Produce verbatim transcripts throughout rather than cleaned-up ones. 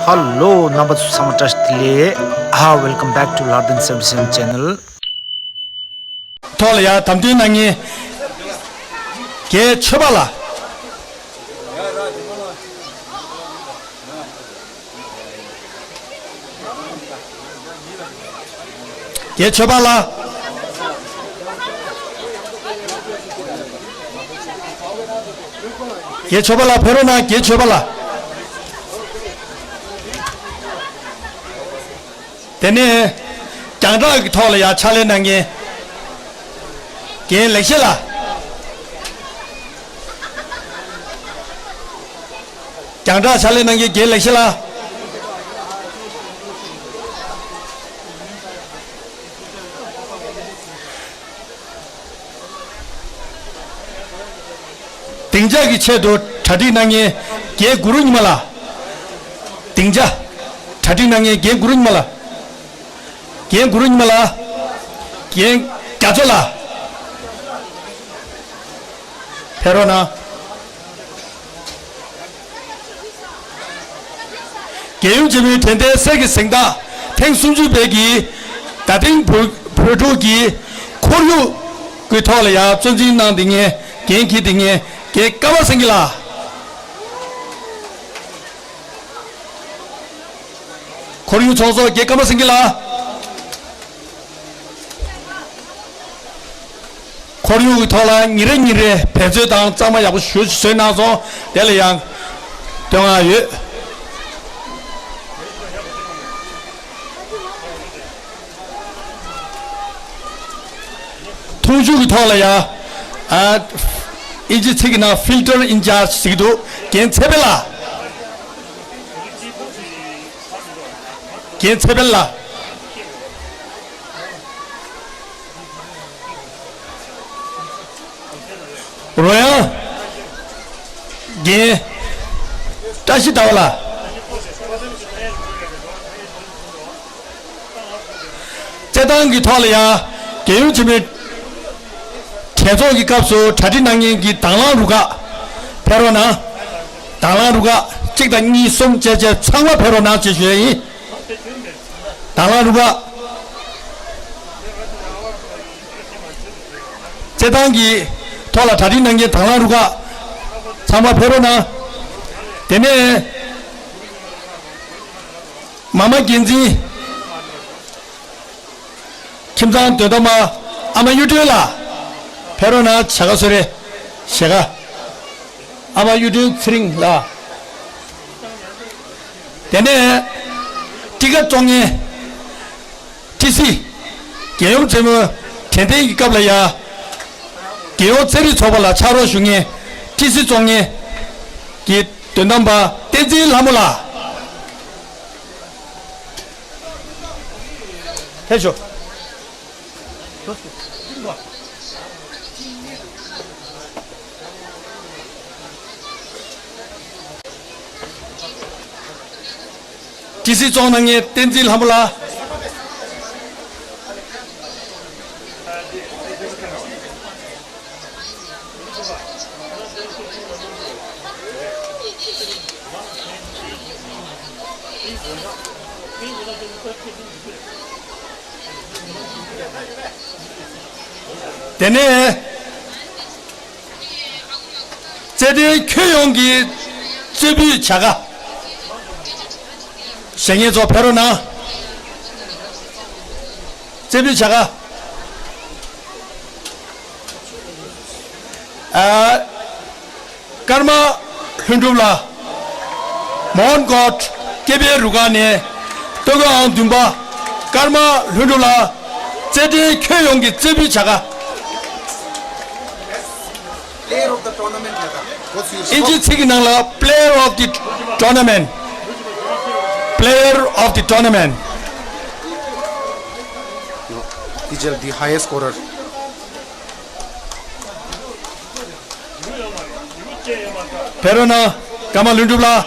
ཧ་ལོ། རྣམ་པ་ཚོ་ཚང་མ་བཀྲ་ཤིས་བདེ་ལེགས། ཨ། Welcome back to Lardin seventy-seven channel. ཐོག་ལ་ཡ་དམ་དོན་གནང་མཁན་རྒན་ཆོས་པ་ལགས། རྒན་ཆོས་པ་ལགས། རྒན་ཆོས་པ་ལགས་ཕེབས་རོགས་གནང་། རྒན་ཆོས་པ་ལགས། དེ་ནས་རྒྱང་བསྒྲགས་ཀྱི་ཐོག་ལ་ཡ་ཕྱག་ལས་གནང་མཁན་རྒན་ལེགས་བཤད་ལགས། རྒྱང་བསྒྲགས་ཕྱག་ལས་གནང་མཁན་རྒན་ལེགས་བཤད་ལགས། སྡིངས་ཆ་གི་ཆེད་དུ་གྲ་སྒྲིག་གནང་མཁན་རྒན་གུ་རུ་ཉི་མ་ལགས། སྡིངས་ཆ་གྲ་སྒྲིག་གནང་མཁན་རྒན་གུ་རུ་ཉི་མ་ལགས། རྒན་གུ་རུ་ཉི་མ་ལགས། རྒན་རྒྱ་མཚོ་ལགས། ཕེབས་རོགས་གནང་། རྒྱལ་ཡུམ་ཆེན་མོའི་དྲན་རྟེན་གསེར་གྱི་གཟེངས་རྟགས་ཐེངས་སུམ་ཅུ་པའི་གི་དགའ་སྟོན་བོད་བོད་ཕྲུག་གི་ཁོར་ཡུག་གི་ཐོག་ལ་ཡང་གཙོ་འཛིན་གནང་བསྡད་མཁན་འགན་འཁྱེར་བསྡད་མཁན་རྒན་ཀརྨ་སེང་གེ་ལགས། ཁོར་ཡུག་ཚོགས་གཙོ་རྒན་ཀརྨ་སེང་གེ་ལགས། ཁོར་ཡུག་གི་ཐོག་ལ་ཉིན་རེ་ཉིན་རེ་འབད་རྩོལ་དང་གཙང་མ་ཡག་པོ་ཞེ་པོ་ཅིག་བཟོས་གནང་སོང་། དེ་ལ་ཡང་བསྟོད་བསྔགས་ཡོད། འཐུང་ཆུ་གི་ཐོག་ལ་ཡང་ཨ་ཨིན་ཇི་ཚིག་གི་ནང་ཕིལ་ཊར་ཨིན་ཅར་ཇི་ཟེར་གྱི་འདུག་རྒན་ཚེ་འཕེལ་ལགས། རྒན་ཚེ་འཕེལ་ལགས། རོལ་དབྱངས་རྒན་བཀྲ་ཤིས་ཟླ་བ་ལགས། རྩེད་ཐང་གི་ཐོག་ལ་ཡང་རྒྱལ་ཡུམ་ཆེན་མོའི་དྲན་ཚོགས་ཀྱི་སྐབས་སུ་གྲ་སྒྲིག་གནང་མཁན་གྱི་དང་བླངས་རུ་ཁག་ཕེབས་རོགས་གནང་། དང་བླངས་རུ་ཁག་གཅིག་དང་གཉིས་གསུམ་བཅས་བཅས་ཚང་མ་ཕེབས་རོགས་གནང་ཞེས་ཞུ་ཡ་ཡིན། དང་བླངས་རུ་ཁག་རྩེད་ཐང་གི་ཐོག་ལ་གྲ་སྒྲིག་གནང་མཁན་དང་བླངས་རུ་ཁག་ཚང་མ་ཕེབས་རོགས་གནང་། དེ་ནས་མ་མ་འགན་འཛིན་ཁྱིམ་ཚང་དོན་དམ་པ་ཨ་མ་གཡུ་སྒྲོན་ལགས་ཕེབས་རོགས་གནང་། བྱ་དགའ་གསོལ་རས་ཞལ་དཀར། ཨ་མ་གཡུ་སྒྲོན་ཚེ་རིང་ལགས། དེ་ནས་ཊི་ཀ་བཙོང་མཁན་ཊི་སི་རྒྱལ་ཡུམ་རྩེ་མོའི་དྲན་རྟེན་གྱི་སྐབས་ལ་ཡ་རྒྱལ་ཡོངས་རྩེད་རིགས་ཚོགས་པ་ལ་ཕྱག་རོགས་ཞུ་མཁན་ཊི་སི་བཙོང་མཁན་གྱི་དོན་དམ་པ་བསྟན་འཛིན་ལྷ་མོ་ལགས། ཕེབས་ཤོག་ཊི་སི་བཙོང་གནང་མཁན་བསྟན་འཛིན་ལྷ་མོ་ལགས། དེ་ནས་རྩེད་འགྲན་ཁྱོན་ཡོངས་ཀྱི་རྩེ་ཕུད་བྱ་དགའ་བཞེས་མཁན་ཚོ་ཕེབས་རོགས་གནང་། རྩེ་ཕུད་བྱ་དགའ། ཨ། ཀརྨ་ལྷུན་གྲུབ་ལགས། མོན་གྷོ་སྐྱེས་པའི་རུ་ཁག་ནས་སྟོད་གོས་ཨང་བདུན་པ་ཀརྨ་ལྷུན་གྲུབ་ལགས། རྩེད་འགྲན་ཁྱོན་ཡོངས་ཀྱི་རྩེ་ཕུད་བྱ་དགའ། Player of the tournament ལ་ད་གོ་ཚུལ། ཨིན་ཇི་ཚིག་གི་ནང་ལ་Player of the tournament, Player of the tournament. No, he's just the highest scorer. ཕེབས་རོགས་གནང་། ཀརྨ་ལྷུན་གྲུབ་ལགས།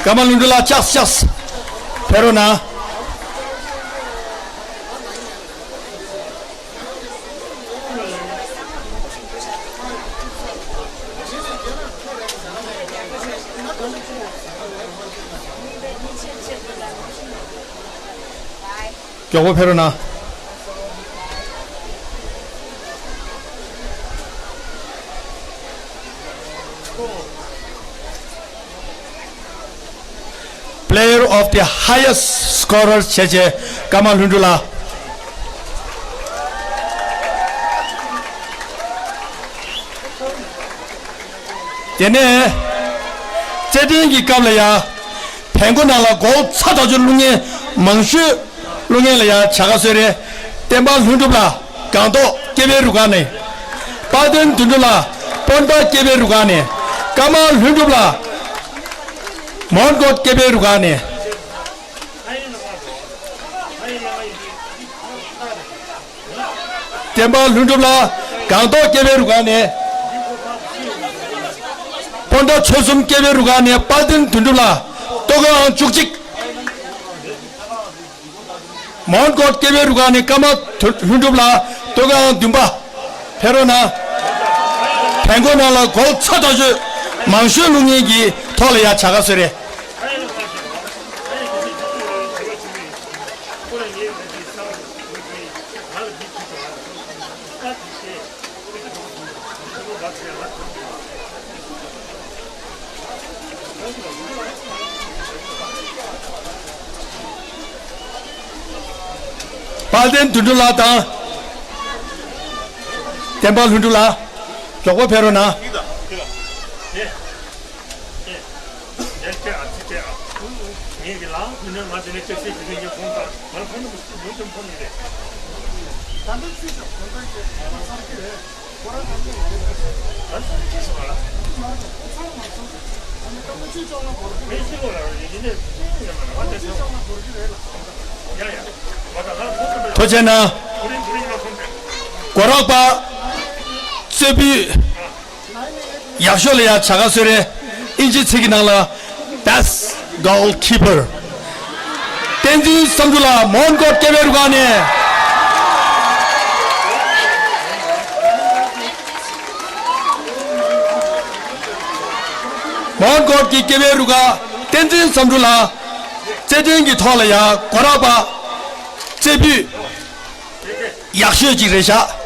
ཀརྨ་ལྷུན་གྲུབ་ལགས་ལྕགས་ལྕགས། ཕེབས་རོགས་གནང་། མགྱོགས་པོ་ཕེབས་རོགས་གནང་། Player of the highest scorer བྱས་བྱས་ཀརྨ་ལྷུན་གྲུབ་ལགས། དེ་ནས་རྩེད་འགྲན་གྱི་སྐབས་ལ་ཡང་བལ་མགོ་ནང་ལ་གོལ་ཚ་ཐག་ཆོད་བླུག་མཁན་མང་ཤོས་བླུག་མཁན་ལ་ཡང་བྱ་དགའ་གསོལ་རས། བསྟན་པ་ལྷུན་གྲུབ་ལགས་སྒང་ཏོག་སྐྱེས་པའི་རུ་ཁག་ནས། དཔལ་ལྡན་དོན་གྲུབ་ལགས་སྤོན་ཊ་སྐྱེས་པའི་རུ་ཁག་ནས། ཀརྨ་ལྷུན་གྲུབ་ལགས་མོན་གྷོ་སྐྱེས་པའི་རུ་ཁག་ནས། བསྟན་པ་ལྷུན་གྲུབ་ལགས་སྒང་ཏོག་སྐྱེས་པའི་རུ་ཁག་ནས། སྤོན་ཊ་ཆོལ་གསུམ་སྐྱེས་པའི་རུ་ཁག་ནས་དཔལ་ལྡན་དོན་གྲུབ་ལགས་སྟོད་གོས་ཨང་བཅུ་གཅིག། མོན་གྷོ་སྐྱེས་པའི་རུ་ཁག་ནས་ཀརྨ་ལྷུན་གྲུབ་ལགས་སྟོད་གོས་ཨང་བདུན་པ། ཕེབས་རོགས་གནང་། བལ་མགོ་ནང་ལ་གོལ་ཚ་ཐག་ཆོད་མང་ཤོས་བླུག་མཁན་གྱི་ཐོག་ལ་ཡང་བྱ་དགའ་གསོལ་རས། དཔལ་ལྡན་དོན་གྲུབ་ལགས་དང་། བསྟན་པ་ལྷུན་གྲུབ་ལགས་མགྱོགས་པོ་ཕེབས་རོགས་གནང་། ཐུགས་རྗེ་གནང་། སྒོ་རགས་པ་རྩེ་ཕུད་ཡག་ཤོས་ལ་ཡང་བྱ་དགའ་གསོལ་རས། ཨིན་ཇི་ཚིག་གི་ནང་ལ་Best Goalkeeper བསྟན་འཛིན་བསམ་གྲུབ་ལགས་མོན་གྷོ་སྐྱེས་པའི་རུ་ཁག་ནས། མོན་གྷོ་གི་སྐྱེས་པའི་རུ་ཁག་བསྟན་འཛིན་བསམ་གྲུབ་ལགས་རྩེད་འགྲན་གྱི་ཐོག་ལ་ཡང་སྒོ་རགས་པ་རྩེ་ཕུད་ཡག་ཤོས་ཅིག་རེད་ཤག་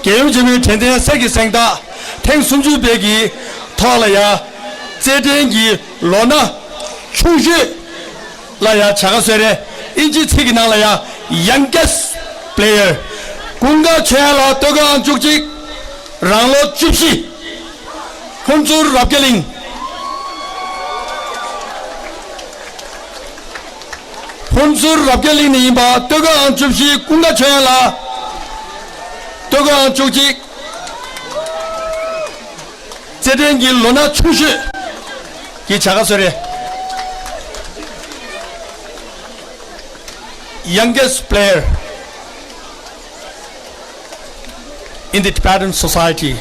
རྒྱལ་ཡུམ་ཆེན་མོའི་དྲན་རྟེན་གསེར་གྱི་གཟེངས་རྟགས་ཐེངས་སུམ་ཅུ་པའི་གི་ཐོག་ལ་ཡ་རྩེད་འགྲན་གྱི་ལོ་ན་ཆུང་ཤོས་ལ་ཡ་བྱ་དགའ་གསོལ་རས། ཨིན་ཇི་ཚིག་གི་ནང་ལ་ཡ་Youngest Player ཀུན་དགའ་ཆོས་དབྱངས་ལགས་སྟོད་གོས་ཨང་བཅུ་གཅིག་རང་ལོ་བཅུ་བཞི། ཕུན་ཚོགས་རབ་རྒྱས་གླིང་། ཕུན་ཚོགས་རབ་རྒྱས་གླིང་ནས་ཡིན་པ་སྟོད་གོས་ཨང་བཅུ་བཞི་ཀུན་དགའ་ཆོས་དབྱངས་ལགས། སྟོད་གོས་ཨང་བཅུ་གཅིག་རྩེད་འགྲན་གྱི་ལོ་ན་ཆུང་ཤོས་ཀྱི་བྱ་དགའ་གསོལ་རས། Youngest player in the Tibetan society.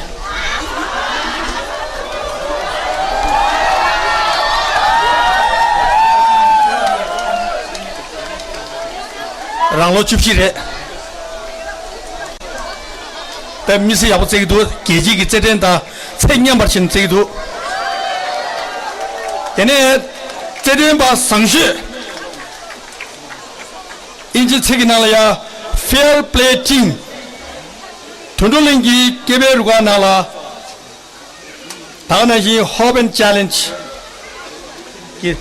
རང་ལོ་བཅུ་བཞི་རེད། དཔེ་མི་སྲིད་ཡག་པོ་རྩེ་གི་འདུག་རྒྱལ་སྤྱིའི་གི་རྩེད་འགྲན་དང་ཚད་མཉམ་པར་བྱས་ནས་རྩེ་གི་འདུག་དེ་ནས་རྩེད་འགྲན་པ་བཟང་ཤོས། ཨིན་ཇི་ཚིག་གི་ནང་ལ་ཡ་Fair Play Team། དོན་གྲུབ་གླིང་གི་སྐྱེས་པའི་རུ་ཁག་ནང་ལ། ད་ག་ནང་བཞིན་Hope and Challenge གི་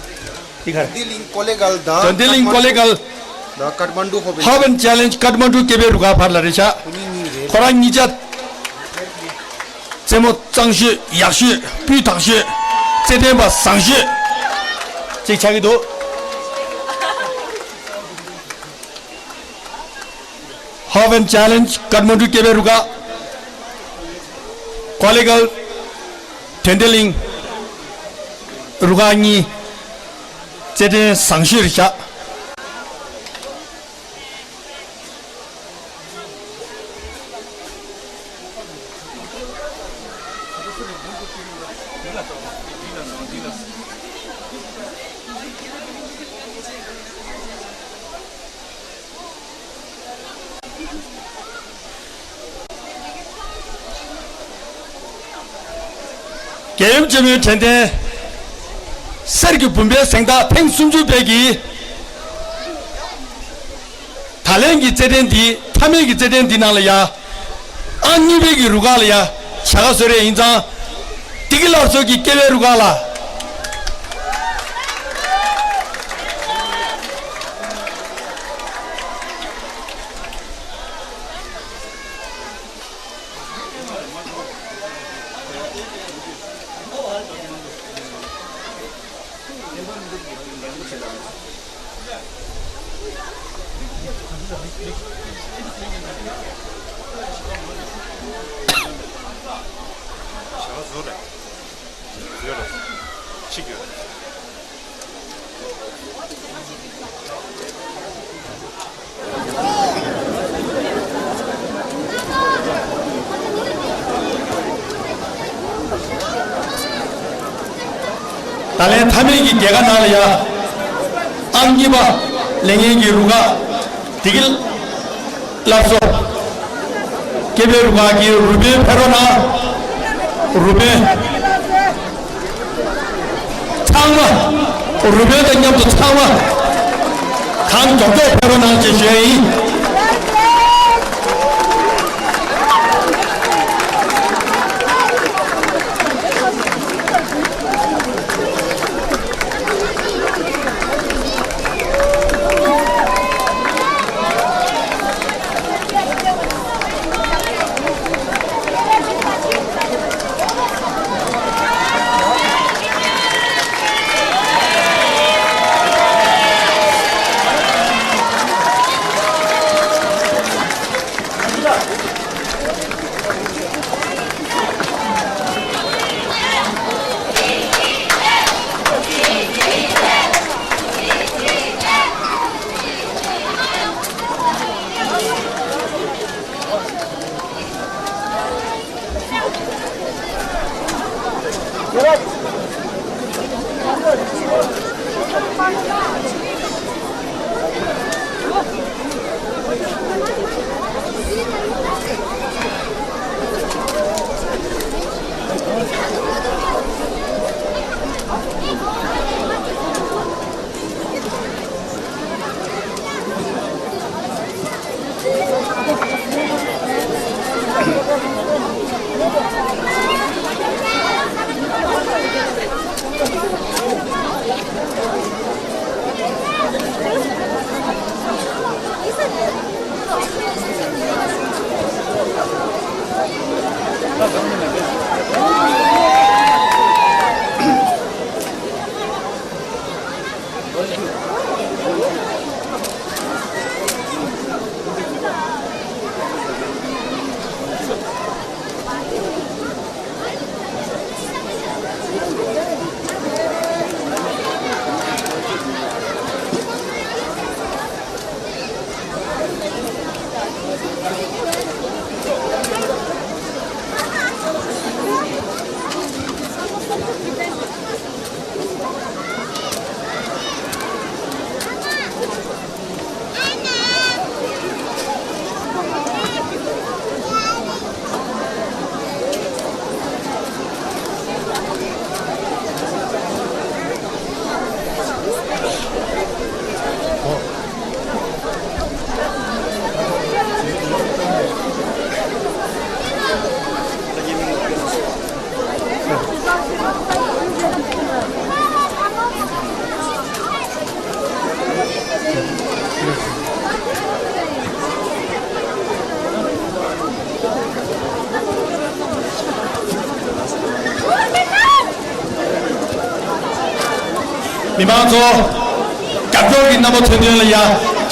དེ་ག་རེད། དོན་ལྡན་གླིང་ཀོ་ལེ་གལ་དང་དོན་ལྡན་གླིང་ཀོ་ལེ་གལ། ད་ཀཏ་མན་ཌུ་Hope and Hope and Challenge ཀཏ་མན་ཌུ་སྐྱེས་པའི་རུ་ཁག་བར་ལ་རེད་ཤག་ཁོ་གཉིས་གཉིས་རེད། ཁོ་རང་གཉིས་ཆ་རྩེད་མོ་གཙང་ཤོས་ཡག་ཤོས་སྤུས་དག་ཤོས་རྩེད་འགྲན་པ་བཟང་ཤོས་ཅིག་ཆགས་ཀྱི་འདུག Hope and Challenge ཀཏ་མན་ཌུ་སྐྱེས་པའི་རུ་ཁག་ཀོ་ལི་གལ་དོན་ལྡན་གླིང་རུ་ཁག་གཉིས་རྩེད་འགྲན་བཟང་ཤོས་བཞག་རྒྱལ་ཡུམ་ཆེན་མོའི་དྲན་རྟེན་གསེར་གྱི་འབུམ་པའི་གཟེངས་རྟགས་ཐེངས་སུམ་ཅུ་པའི་གི་ད་ལན་གྱི་རྩེད་འགྲན་འདི་མཐའ་མའི་གི་རྩེད་འགྲན་འདི་ནང་ལ་ཡ། ཨང་གཉིས་པའི་གི་རུ་ཁག་ལ་ཡ་བྱ་དགའ་བཟོ་རེ་ཡིན་ཙང་། བདེ་སྐྱིད་སླར་གསོ་གི་སྐྱེ་བའི་རུ་ཁག་ལ། ད་ལན་མཐའ་མའི་གི་རྒྱལ་ཁ་ནང་ལ་ཡ། ཨང་གཉིས་པ་ལེན་མཁན་གྱི་རུ་ཁག་བདེ་སྐྱིད་སླར་གསོ། སྐྱེ་བའི་རུ་ཁག་གི་རུ་དཔོན་ཕེབས་རོགས་གནང་། རུ་དཔོན་ཚང་མ། རུ་དཔོན་དང་མཉམ་དུ་ཚང་མ་གང་མགྱོགས་མགྱོགས་ཕེབས་རོགས་གནང་ཞེས་ཞུ་ཡ་ཡིན། མི་མང་ཚོ། རྒྱབ་སྐྱོར་གྱི་རྣམ་པ་ཐོན་དོན་ལ་ཡ་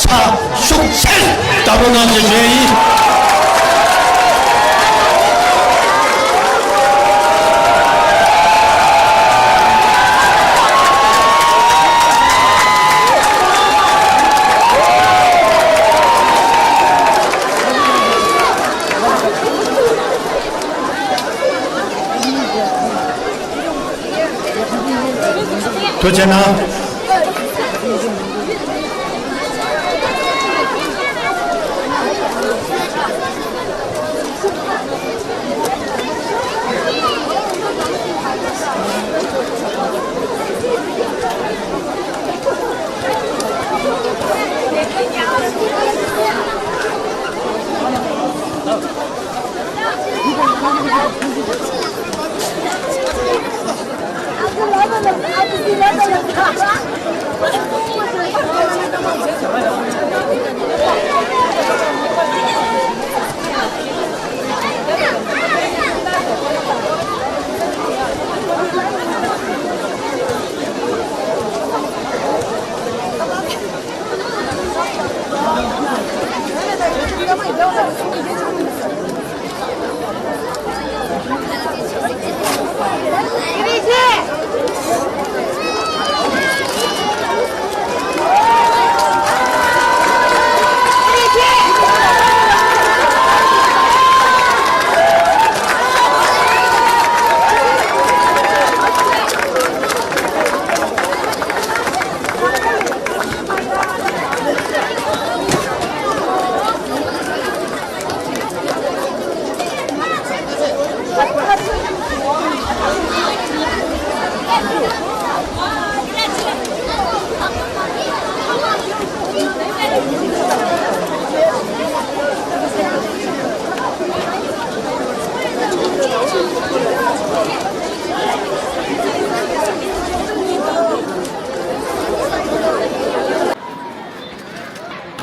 ཕྱག་ཤུགས་ཆེ་བརྡབ་རོགས་གནང་ཞེས་ཞུ་ཡ་ཡིན། ཐུགས་རྗེ་གནང་།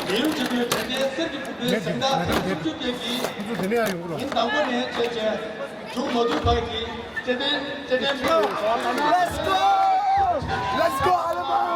རྒྱལ་ཡུམ་ཆེན་པོའི་དྲན་རྟེན་གསེར་གྱི་ཕུར་པའི་གཟེངས་རྟགས་ཐེངས་བཅུ་བཅུ་བརྒྱད་ཀྱིས་ཉིན་དང་པོ་ནས་བྱས་རྗེས་མཇུག་མ་བསྡུས་བར་གྱི་རྟེན་འབྲེལ་རྟེན་འབྲེལ། Let's go! Let's go, Alabama!